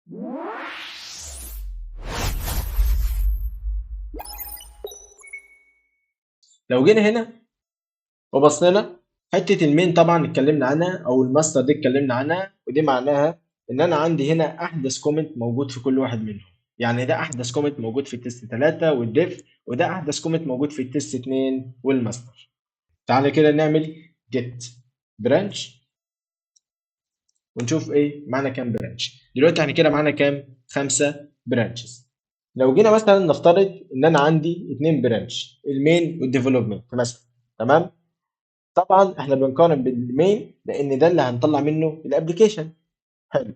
لو جينا هنا وبصينا حتة ال main طبعا اتكلمنا عنها، او الماستر دي اتكلمنا عنها، ودي معناها ان انا عندي هنا احدث commit موجود في كل واحد منهم. يعني ده احدث commit موجود في ال test 3 وال dev، وده احدث commit موجود في ال test 2 والماستر. تعالى كده نعمل git branch ونشوف ايه معانا كام branch. دلوقتي احنا كده معانا كام؟ 5 branches. لو جينا مثلا نفترض ان انا عندي 2 branch، ال main وال development مثلا، تمام؟ طبعا احنا بنقارن بال main لان ده اللي هنطلع منه ال application. حلو.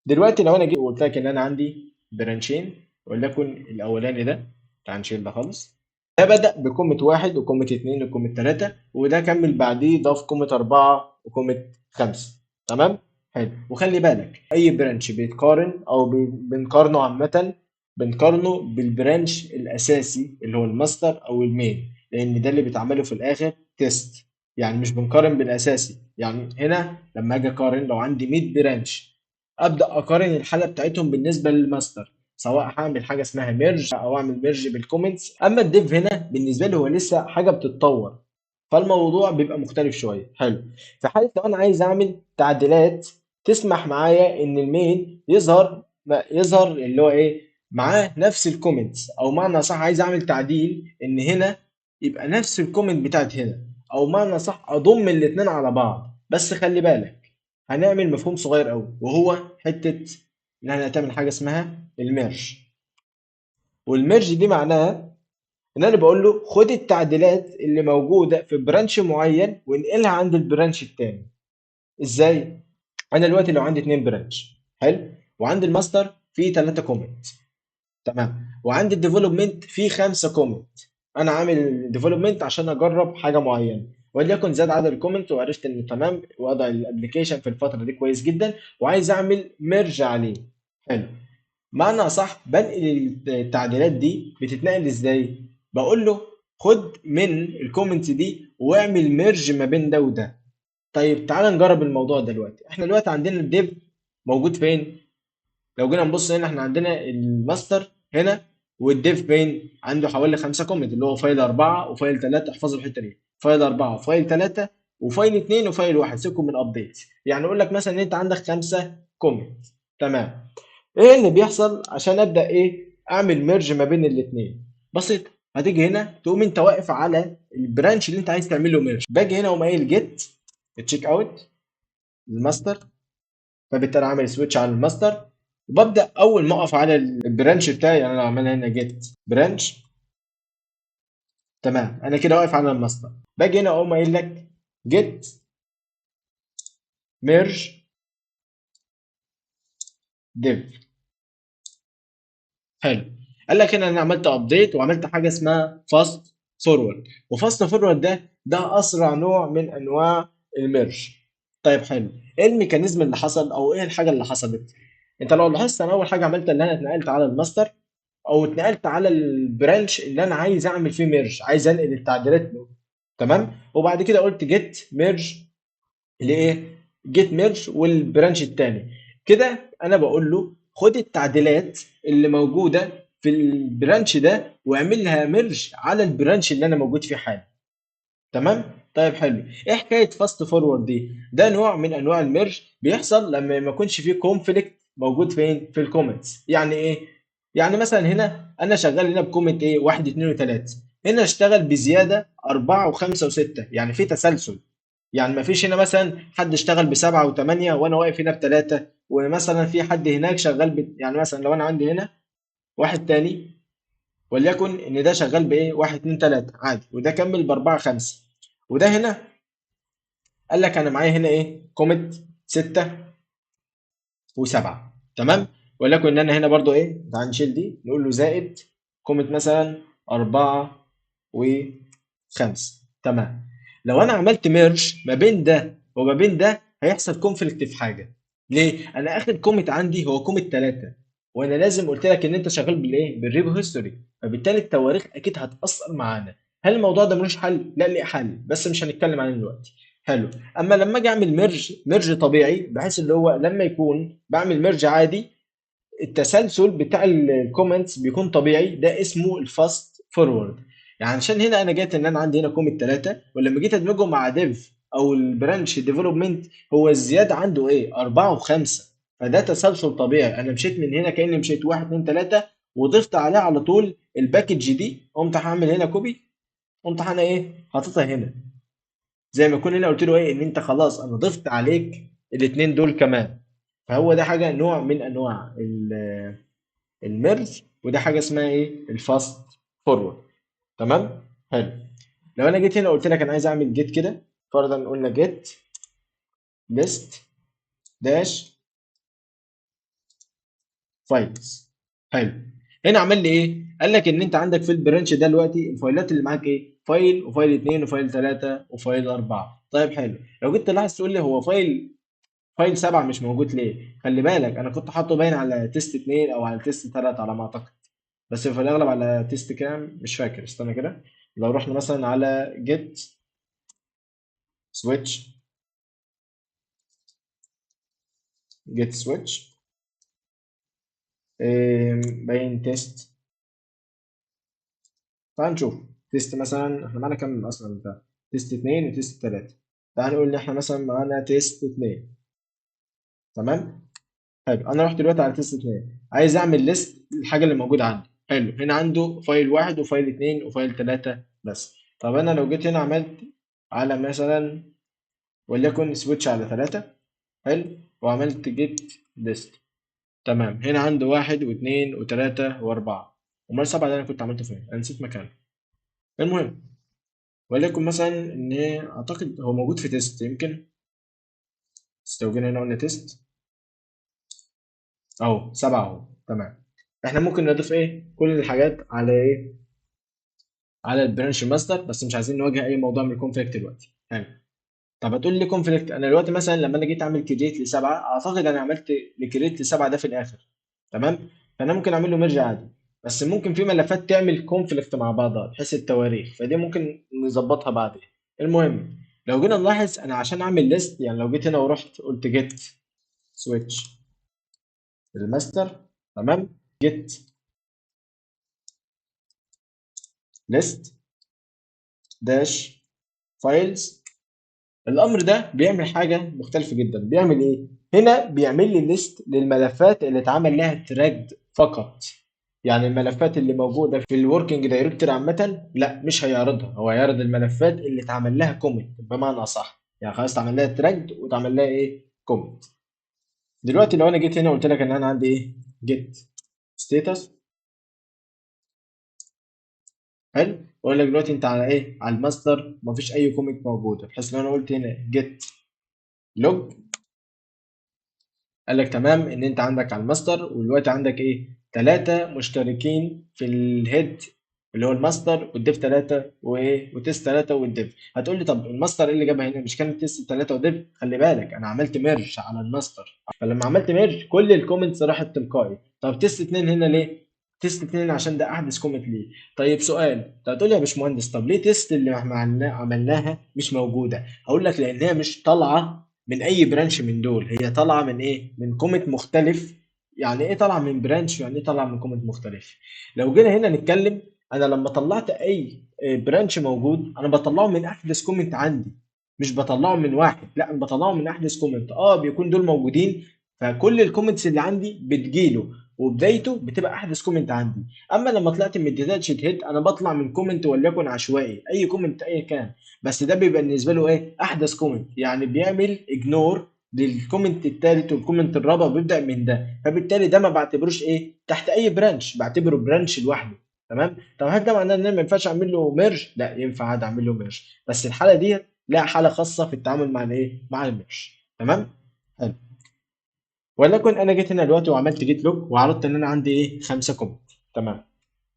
دلوقتي لو انا جيت وقلت لك ان انا عندي branch ين، وليكن الاولاني ده، تعال نشيل ده خالص، ده بدأ ب commit 1 و commit 2 و commit 3، وده كمل بعديه ضاف commit 4 و commit 5، تمام؟ حلو. وخلي بالك اي branch بيتقارن او بنقارنه عامة، بنقارنه بال branch الاساسي اللي هو الماستر او ال main، لان ده اللي بيتعمله في الاخر test. يعني مش بنقارن بالاساسي. يعني هنا لما اجي اقارن، لو عندي 100 branch ابدا اقارن الحالة بتاعتهم بالنسبة للماستر، سواء هعمل حاجة اسمها merge او اعمل merge بال commits. اما ال dev هنا بالنسبة لي هو لسه حاجة بتتطور، فالموضوع بيبقى مختلف شوية. حلو. في حاله لو انا عايز اعمل تعديلات تسمح معايا ان ال main يظهر اللي هو ايه معاه نفس ال commits، او معنى صح عايز اعمل تعديل ان هنا يبقى نفس ال commit بتاعت هنا، او معنى صح اضم الاثنين على بعض. بس خلي بالك هنعمل مفهوم صغير قوي، وهو حتة ان احنا هنعمل حاجة اسمها ال merge. وال merge دي معناها ان انا بقول له خد التعديلات اللي موجودة في branch معين وانقلها عند ال branch الثاني. ازاي؟ انا دلوقتي لو عندي 2 branch، حلو، وعندي الماستر فيه 3 commit، تمام، وعندي ال development فيه 5 commit. انا عامل development عشان اجرب حاجة معينة، وليكن زاد عدد ال commit وعرفت ان تمام وضع ال application في الفترة دي كويس جدا، وعايز اعمل merge عليه. حلو. معنى صح بنقل التعديلات دي، بتتنقل ازاي؟ بقول له خد من ال commit دي واعمل merge ما بين ده وده. طيب تعال نجرب الموضوع دلوقتي. احنا دلوقتي عندنا ال dev موجود فين؟ لو جينا نبص هنا احنا عندنا الماستر هنا، وال dev فين؟ عنده حوالي 5 commit، اللي هو file 4 و file 3، احفظوا الحتة دي، file 4 و file 3 و file 2 و file 1، سيبكم من update. يعني اقول لك مثلا ان انت عندك 5 commit، تمام. ايه اللي بيحصل عشان ابدا ايه اعمل merge ما بين الاثنين؟ بسيط، هتيجي هنا تقوم انت واقف على ال branch اللي انت عايز تعمل له merge. باجي هنا اقوم قايل git checkout ال master، فبالتالي عامل switch على الماستر، وببدا اول ما اقف على ال branch بتاعي، يعني انا عامل هنا git branch، تمام، انا كده واقف على الماستر. باجي هنا اقوم قايل لك git merge dev. حلو. قال لك هنا انا عملت update وعملت حاجة اسمها fast forward، و fast forward ده اسرع نوع من انواع ال merge. طيب حلو، ايه ال mechanism اللي حصل او ايه الحاجة اللي حصلت؟ انت لو لاحظت انا اول حاجة عملتها ان انا اتنقلت على الماستر، او اتنقلت على ال branch اللي انا عايز اعمل فيه merge، عايز انقل التعديلات له، تمام. وبعد كده قلت git merge لايه؟ git merge وال branch الثاني. كده انا بقول له خد التعديلات اللي موجودة في ال branch ده واعمل لها merge على ال branch اللي انا موجود فيه حاليا، تمام. طيب حلو، ايه حكاية fast forward دي؟ ده نوع من انواع ال merge بيحصل لما ما يكونش فيه conflict موجود فين؟ في ال commits. يعني ايه؟ يعني مثلا هنا انا شغال هنا ب commit ايه؟ 1 2 و3، هنا اشتغل بزيادة 4 و5 و6، يعني في تسلسل. يعني ما فيش هنا مثلا حد اشتغل ب7 و8 وانا واقف هنا ب3، ومثلا في حد هناك شغال يعني مثلا لو انا عندي هنا واحد تاني وليكن ان ده شغال بايه؟ 1 2 3 عادي، وده كمل ب4 5، وده هنا قال لك انا معايا هنا ايه؟ commit 6 و7، تمام. وليكن ان انا هنا برضو ايه؟ تعال نشيل دي، نقول له زائد commit مثلا 4 و5، تمام. لو انا عملت merge ما بين ده وما بين ده هيحصل conflict في حاجة. ليه؟ انا اخر commit عندي هو commit 3، وانا لازم قلت لك ان انت شغال بالايه؟ بال repo history، فبالتالي التواريخ اكيد هتاثر معانا. هل الموضوع ده ملوش حل؟ لا، ليه حل، بس مش هنتكلم عنه دلوقتي. حلو. اما لما اجي اعمل merge، merge طبيعي بحيث اللي هو لما يكون بعمل merge عادي التسلسل بتاع ال commits بيكون طبيعي، ده اسمه ال fast forward. يعني عشان هنا انا جيت ان انا عندي هنا commit 3، ولما جيت ادمجه مع dev او ال branch development هو الزيادة عنده ايه؟ 4 و5، فده تسلسل طبيعي. انا مشيت من هنا كاني مشيت 1 2 3 وضفت عليه على طول ال package دي، قمت هعمل هنا copy، قمت انا ايه؟ حاططها هنا، زي ما يكون هنا قلت له ايه؟ ان انت خلاص انا ضفت عليك الاثنين دول كمان. فهو ده حاجة نوع من انواع ال merge، وده حاجة اسمها ايه؟ ال fast forward. تمام؟ حلو. لو انا جيت هنا قلت لك انا عايز اعمل git كده، فرضا قلنا git list dash files. حلو. هنا عمل لي ايه؟ قال لك ان انت عندك في ال branch ده دلوقتي الفايلات اللي معاك ايه؟ file و file 2 و file 3 و file 4. طيب حلو. لو جيت تلاحظ تقول لي هو file 7 مش موجود ليه؟ خلي بالك انا كنت حاطه باين على test 2 او على test 3 على ما اعتقد، بس في الاغلب على test كام مش فاكر. استنى كده، لو رحنا مثلا على git switch، git switch باين test، تعال نشوف test مثلا احنا معانا كام اصلا بتاع test 2 و test 3. تعال نقول ان احنا مثلا معانا test 2. تمام؟ حلو. انا رحت دلوقتي على test 2، عايز اعمل list للحاجة اللي موجودة عندي. حلو. هنا عنده file 1 و file 2 و file 3 بس. طب انا لو جيت هنا عملت على مثلا وليكن switch على 3، حلو، وعملت git list. تمام. هنا عنده 1 و2 و3 و4. امال 7 ده انا كنت عملته فين؟ انا نسيت مكانه. المهم وليكن مثلا ان اعتقد هو موجود في test، يمكن بس لو جينا هنا قلنا test اهو 7 اهو. تمام. احنا ممكن نضيف ايه؟ كل الحاجات على ايه؟ على ال branch master، بس مش عايزين نواجه اي موضوع من ال conflict دلوقتي. حلو. طب هتقول لي conflict، انا دلوقتي مثلا لما انا جيت اعمل create ل7 اعتقد انا عملت create ل7 ده في الاخر. تمام. فانا ممكن اعمل له merge عادي، بس ممكن في ملفات تعمل conflict مع بعضها بحيث التواريخ، فدي ممكن نظبطها بعدين. المهم لو جينا نلاحظ انا عشان اعمل list، يعني لو جيت هنا ورحت قلت git switch ال master، تمام، git list dash files، الامر ده بيعمل حاجة مختلفة جدا. بيعمل ايه؟ هنا بيعمل لي list للملفات اللي اتعمل لها tracked فقط. يعني الملفات اللي موجودة في ال working directory عامة لا مش هيعرضها، هو هيعرض الملفات اللي اتعمل لها commit بمعنى اصح، يعني خلاص اتعمل لها tracked واتعمل لها ايه؟ commit. دلوقتي لو انا جيت هنا وقلت لك ان انا عندي ايه؟ git status، حلو، واقول لك دلوقتي انت على ايه؟ على الماستر مفيش اي commit موجودة، بحيث لو انا قلت هنا git log قال لك تمام ان انت عندك على الماستر، ودلوقتي عندك ايه؟ 3 مشتركين في ال head اللي هو ال master وال dev 3 وايه؟ و test 3 وال dev. هتقول لي طب الماستر ايه اللي جابها هنا؟ مش كان test 3 و dev؟ خلي بالك انا عملت merge على الماستر، فلما عملت merge كل ال commits راحت تلقائي. طب test 2 هنا ليه؟ test 2 عشان ده احدث commit ليه. طيب سؤال، طب هتقول لي يا باشمهندس طب ليه test اللي احنا عملناها مش موجودة؟ هقول لك لان هي مش طالعه من اي branch من دول، هي طالعه من ايه؟ من commit مختلف. يعني ايه طالعه من branch؟ يعني ايه طالعه من commit مختلف؟ لو جينا هنا نتكلم، انا لما طلعت اي branch موجود انا بطلعه من احدث commit عندي، مش بطلعه من واحد، لا انا بطلعه من احدث commit. بيكون دول موجودين، فكل ال commits اللي عندي بتجيله وبدايته بتبقى احدث commit عندي. اما لما طلعت من detached head انا بطلع من commit وليكن عشوائي، اي commit اي كان، بس ده بيبقى بالنسبة له ايه؟ احدث commit، يعني بيعمل ignore لل commit الثالث وال commit الرابع وبيبدا من ده، فبالتالي ده ما بعتبروش ايه؟ تحت اي branch، بعتبره branch لوحده. تمام؟ طب هل ده معناه ان انا ما ينفعش اعمل له merge؟ لا ينفع عادي اعمل له merge، بس الحالة دي لها حاله خاصة في التعامل مع الايه؟ مع ال merge. تمام؟ حلو. ولكن انا جيت هنا دلوقتي وعملت git log وعرضت ان انا عندي ايه؟ 5 commit. تمام.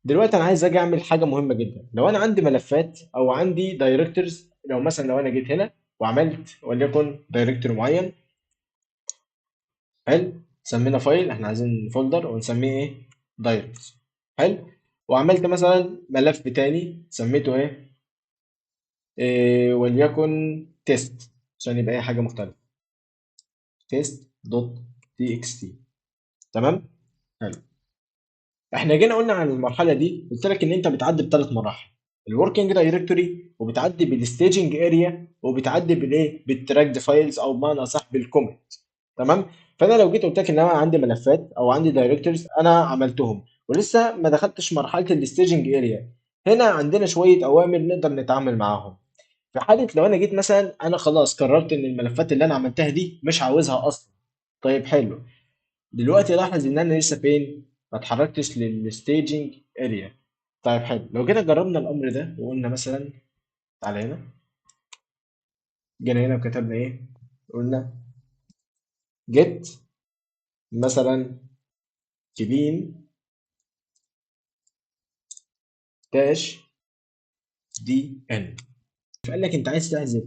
دلوقتي انا عايز اجي اعمل حاجة مهمة جدا. لو انا عندي ملفات او عندي directories، لو مثلا لو انا جيت هنا وعملت وليكن directory معين، حلو، سمينا file، احنا عايزين folder ونسميه ايه؟ directory. حلو. وعملت مثلا ملف تاني سميته ايه؟ وليكن test. عشان يبقى اي حاجة مختلفة، test.txt. تمام. حلو. احنا جينا قلنا عن المرحلة دي، قلت لك ان انت بتعدي بثلاث مراحل، ال working directory، وبتعدي بال staging area، وبتعدي بالايه، بال tracked files، او بمعنى اصح بال commit. تمام. فانا لو جيت قلت لك ان انا عندي ملفات او عندي directories انا عملتهم ولسه ما دخلتش مرحلة ال staging area، هنا عندنا شوية اوامر نقدر نتعامل معاهم. في حاله لو انا جيت مثلا انا خلاص قررت ان الملفات اللي انا عملتها دي مش عاوزها اصلا. طيب حلو، دلوقتي لاحظ ان انا لسه فين؟ ما اتحركتش لل staging area. طيب حلو، لو جينا جربنا الامر ده وقلنا مثلا تعالى هنا، جينا هنا وكتبنا ايه؟ قلنا git مثلا clean dash d n. فقال لك انت عايز تحذف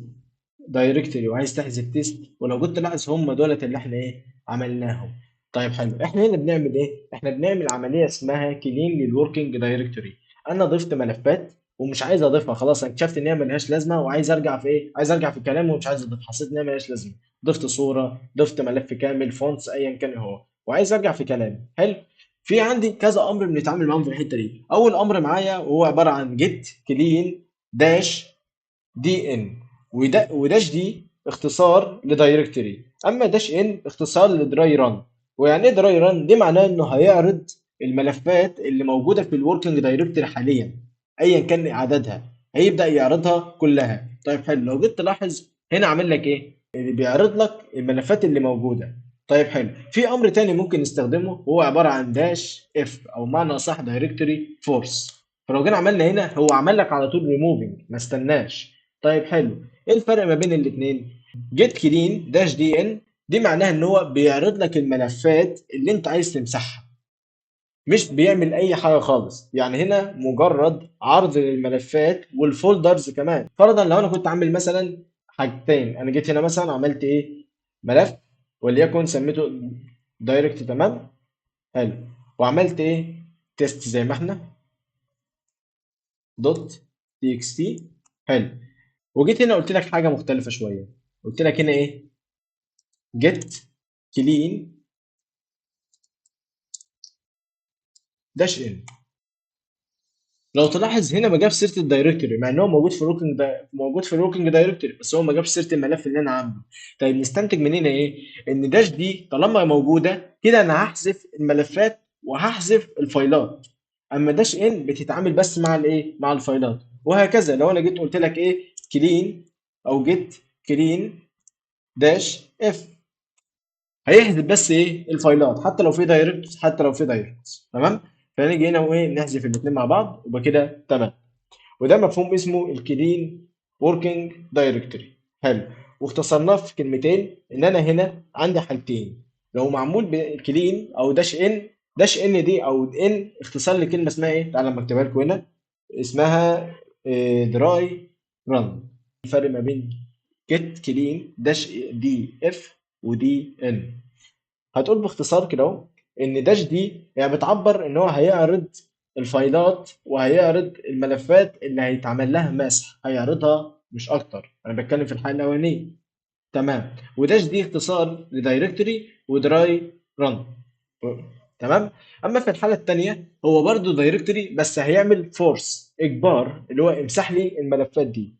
directory وعايز تحذف test، ولو جيت تلاحظ هم دولت اللي احنا ايه عملناهم. طيب حلو، احنا هنا بنعمل ايه؟ احنا بنعمل عملية اسمها clean لل working directory. انا ضفت ملفات ومش عايز اضيفها، خلاص انا اكتشفت ان هي ملهاش لازمه وعايز ارجع في ايه؟ عايز ارجع في الكلام ومش عايز اضيفها، حسيت ان هي ملهاش لازمه. ضفت صوره، ضفت ملف كامل، fonts، ايا كان هو، وعايز ارجع في كلامي. حلو، في عندي كذا امر بنتعامل معاهم في الحتة دي. اول امر معايا وهو عبارة عن git clean dash d n، و dash d اختصار ل directory، اما dash n اختصار ل dry run. ويعني ايه dry run؟ دي معناه انه هيعرض الملفات اللي موجودة في ال working directory حاليا ايا كان عددها، هيبدا يعرضها كلها. طيب حلو، لو جيت تلاحظ هنا عامل لك ايه؟ اللي بيعرض لك الملفات اللي موجودة. طيب حلو، في امر تاني ممكن نستخدمه وهو عبارة عن dash f، او معنى اصح directory force. فلو جينا عملنا هنا هو عمل لك على طول ريموفنج، ما استناش. طيب حلو، ايه الفرق ما بين الاثنين؟ git clean dash d n دي معناها ان هو بيعرض لك الملفات اللي انت عايز تمسحها، مش بيعمل اي حاجة خالص. يعني هنا مجرد عرض للملفات وال folders كمان. فرضا لو انا كنت عامل مثلا حاجتين، انا جيت هنا مثلا عملت ايه؟ ملف وليكن سميته direct، تمام حلو، وعملت ايه؟ test زي ما احنا dot txt. حلو، وجيت هنا قلت لك حاجة مختلفة شوية، قلت لك هنا ايه؟ git clean dash n. لو تلاحظ هنا ما جابش سيره ال directory، مع ان هو موجود في ال working موجود في ال working directory، بس هو ما جابش سيره الملف اللي انا عامله. طيب نستنتج من هنا ايه؟ ان dash d طالما موجودة كده انا هحذف الملفات وهحذف الفايلات، اما dash n بتتعامل بس مع الايه؟ مع الفايلات. وهكذا لو انا جيت قلت لك ايه؟ clean او git clean dash f، هيحذف بس ايه؟ الفايلات، حتى لو في directories، حتى لو في directories. تمام؟ فنيجي هنا وايه؟ نحذف الاثنين مع بعض وبقى كده تمام. وده مفهوم اسمه ال clean working directory. حلو، واختصرناه في كلمتين، ان انا هنا عندي حالتين، لو معمول ب clean او dash n، dash n دي او n اختصار لكلمة اسمها ايه؟ تعالى لما اكتبها لكم هنا، اسمها dry run. الفرق ما بين git clean dash d f و d n، هتقول باختصار كده اهو ان dash d يعني بتعبر ان هو هيعرض الفايلات وهيعرض الملفات اللي هيتعمل لها مسح، هيعرضها مش اكتر، انا بتكلم في الحالة الاولانية. تمام، و dash d اختصار ل directory و dry run. تمام، اما في الحالة الثانية هو برضو directory بس هيعمل force اجبار، اللي هو امسح لي الملفات دي.